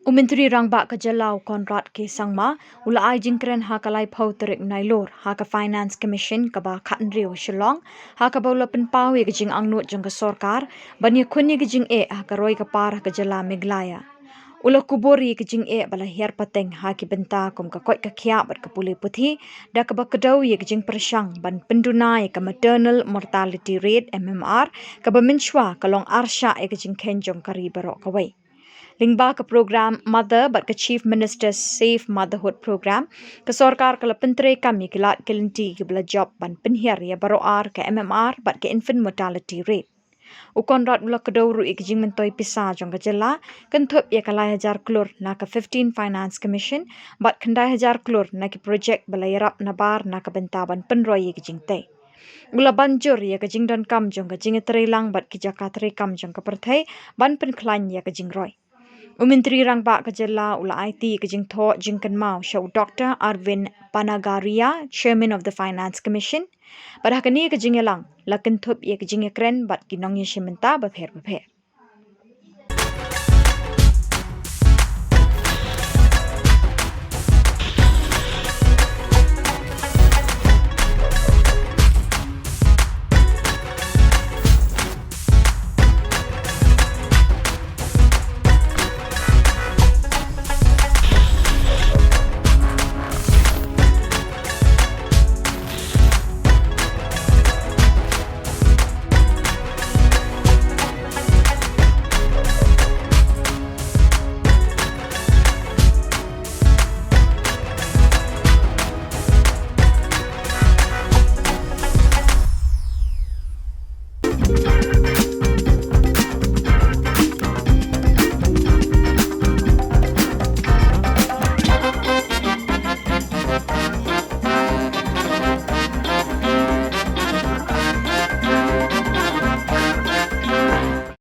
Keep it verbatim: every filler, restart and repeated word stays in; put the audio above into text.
U Myntri Rangbah ka Jylla u Conrad K Sangma u la ai jingkren ha ka laiphew tarik Nailur ha ka Finance Commission kaba khathynriew Shillong, ha kaba u la pynpaw ïa ka jingangnud jong ka sorkar ban ïakhun ïa ka jingeh ha ka roi ka par ha ka jylla Meghalaya. U la kubur ïa ka jingeh ba la hiar pateng ha ki bynta kum ka koit ka khiah bad ka pule puthi, da kaba kdew ïa ka jingpyrshang ban pynduna ïa ka Maternal Mortality Rate, M M R, kaba mynshwa ka long arshah ïa ka jingkheiñ jong ka ri baroh kawei. Lyngba ka program Mother bad ka Chief Minister's Safe Motherhood Program, ka sorkar ka la pyntreikam ïa ki lad ki lynti kiba la jop ban pynhiar ïa baroh ar ka M M R bad ka Infant Mortality Rate. U Conrad u la kdew ruh ïa ka jingmyntoi pisa jong ka jylla, kynthup ïa ka lai hajar klur na ka fifteen Finance Commission bad khyndai hajar klur na ki projek ba la ïarap nabar na ka bynta ban pynroi ïa ka jingtei. U la ban jur ïa ka jingdonkam jong ka jingïatreilang bad ki jaka treikam jong ka pyrthei ban pynkhlaiñ ïa ka jingroi. U Myntri Rangbah ka Jylla u la aiti ïa ka jingthoh jingkynmaw sha u Doctor Arvind Panagaria, Chairman of the Finance Commission, bad ha kane ka jingïalang la kynthup ïa ka jingïakren bad ki nongïashim bynta bapher bapher.